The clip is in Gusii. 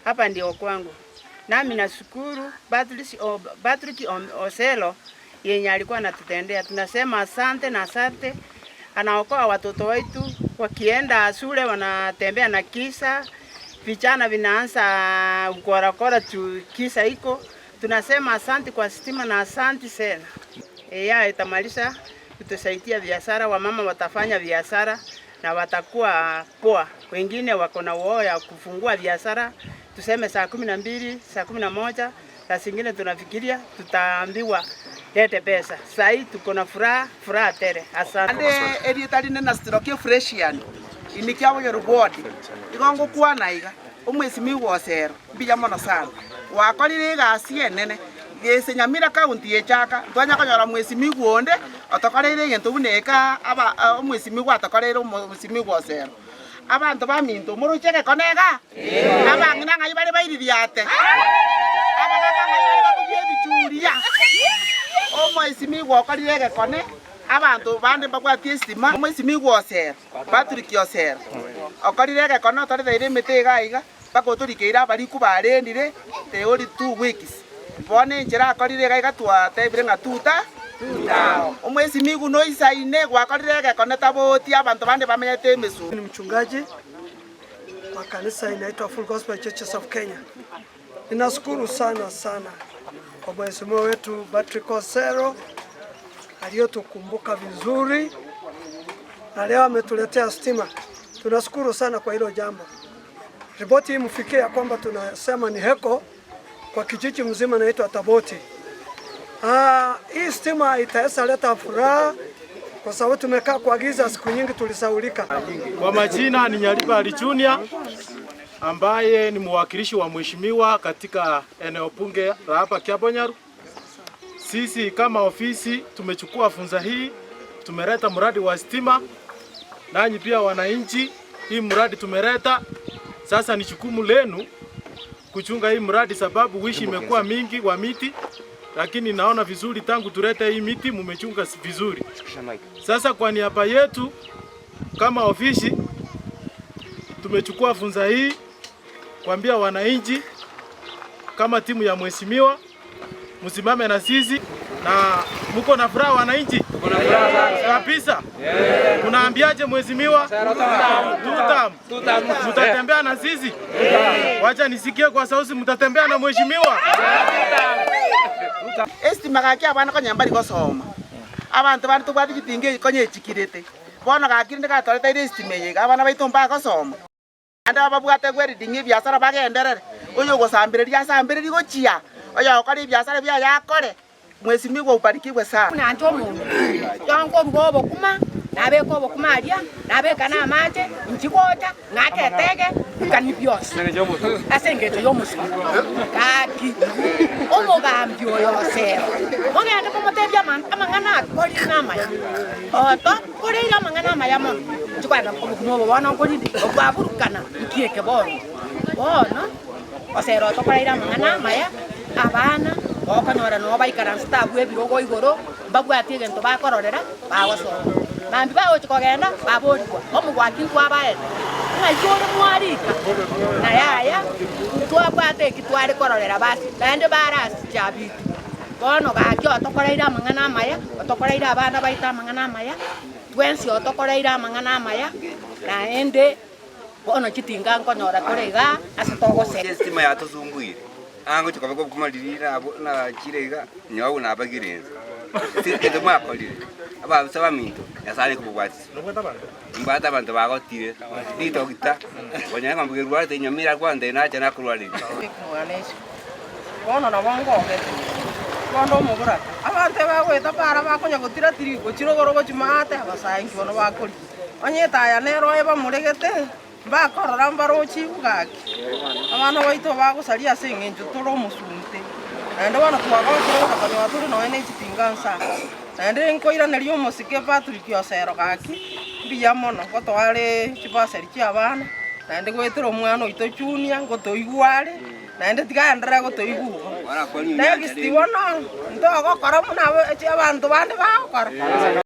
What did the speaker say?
Hapa ndio kwangu. Nami nashukuru Patrick Oselo yenye alikuwa anatutendea. Tunasema asante na asante. Anaokoa watoto wetu wakienda shule wanatembea na kisa, vijana vinaanza ukorakora tu kisa iko. Tunasema asante kwa stima na asante sana. Ya itamaliza kutusaidia biashara, wamama watafanya biashara na watakuwa poa. Wengine wako na uoga ya kufungua biashara, tuseme saa 12, saa 11, saa zingine tunafikiria tutaambiwa lete pesa. Saa hii tuko na furaha, furaha tele. Asante. Ande erieta rinde na stroke Fresian, ime kiaboyerwa bwodi, igo ngokwana iga, omwesimigwa Osero, mbuya mono sana, gwakorire egasi enene, gese Nyamira county echaka, ntwanya konyora mwesimigwa onde otokoreire egento buna eke aba omwesimigwa atokoreire omwesimigwa Osero. Abanto baminto, moroche egekone iga? Abang'ina ng'ai bare baiririate? Abagaka ng'ai bare bakoyia ebichuria? Omoisimigwa okorire egekone, abanto bande mbabwati estima. Omoisimigwa Osero, Patrick Osero, okorire egekone otoreteire emete iga iga, mpaka otorikeire abariku barendire the only 2 weeks. Bono enchera akorire iga iga twatebire ng'a tuta Omoisimigwa noisaine gwakorire egekone taboti abanto bande bamenyete emesu. Ni mchungaji wa kanisa inaitwa Full Gospel Churches of Kenya. Ninashukuru sana sana kwa mheshimiwa wetu Patrick Osero aliyotukumbuka vizuri na leo ametuletea stima. Tunashukuru sana kwa hilo jambo. Ripoti hii mfikie ya kwamba tunasema ni heko kwa kijiji mzima naitwa Taboti. Ah, hii stima itaweza leta furaha kwa sababu tumekaa kwa giza siku nyingi, tulisaulika. Kwa majina ni Nyariba Ali Junior ambaye ni mwakilishi wa mheshimiwa katika eneo bunge la hapa Kiabonyoru. Sisi kama ofisi tumechukua funza hii, tumeleta mradi wa stima, nanyi pia wananchi, hii mradi tumeleta. Sasa ni jukumu lenu kuchunga hii mradi, sababu wishi imekuwa mingi wa miti, lakini naona vizuri tangu tulete hii miti mumechunga vizuri. Sasa kwa niaba yetu kama ofisi tumechukua funza hii kuambia wananchi kama timu ya mheshimiwa msimame na sisi, na muko na furaha wananchi kabisa. Munaambiaje mheshimiwa? Tutam, mutatembea na sisi. Wacha nisikie kwa sauti, mtatembea na mheshimiwa. Estima gaki abana konya mbari gosoma abanto bande tobwate chitinga konya echikirete bono gaki rinde gatoreteire estima eye iga abana baito mbagosoma naende ababwate welding ebiasara bagenderere, oyo ogosambereria asambererie gochia, oyo ogokora ebiasara biaye akore, mwesimigwa ubarikiwe sana. Buna inche omonto, ekero nkoruga obokima, nabeka obokima aria, nabeka na amache, inchi gocha, ng'ake etege, nkanie bionsi ase engencho y'omosio. Gaki, omogambi oyo Osero, mogende momotebie aman- amang'ana akorire namaya, otokoreire amang'ana amaya mono, inche kogenda obokima obo bono nkorinde, obwaburukana, nki eke bono? Bono, Osero otokoreire amang'ana amaya, abana, okonyora noo baikaransete abwo ebirogo igoro, mbabwati egento bakororera, bagosoma. Mambia bagochia kogenda, baborigwa, omogwaki nkwabaete, ng'ai ore mwarika? Na yaya, ntwabwate eki tware kororera basi, naende bare ase chiabiti. Bono gaki otokoreire amang'ana amaya, otokoreire abana baito amang'ana amaya, twensi otokoreire amang'ana amaya, naende bono chitinga nkonyora tore igaa ase togoseka. Estima yatosumbuire, angochia kobeka obokima riria nabo nachire iga, nyowe nabagire inse. Ase egento mwakorire, ababisa baminto, Nyasaye arenge kobabwatisia. Mbwate abanto bagotire, ritogita, konya eng'ombe kerwarete enyama erakwante nacha nakorwareria. Mwana esiko, bono nabo ngogete, bono omoboraka. Abanto ebagoeta para bakonya gotira tiri gochia rogoro gochia maate abasae inki bono bakoria. Onye etaya nero ebamoregete, mbakorora mbaroche ibu gaki. Abana baito bagosaria ase eng'encho tore omosunte, naende bono twagokire gocha konyora tore nonya ne chitinga nsa. Naende nkoiraneria omosike Patrick Osero gaki, mbuya mono gotoare chibasari chia abana, naende goetera omwana oito Junior ngotoigwa are, naende tiga aenderere gotoigwa igo. Next bono, ntogokora buna abanto bande bagokora.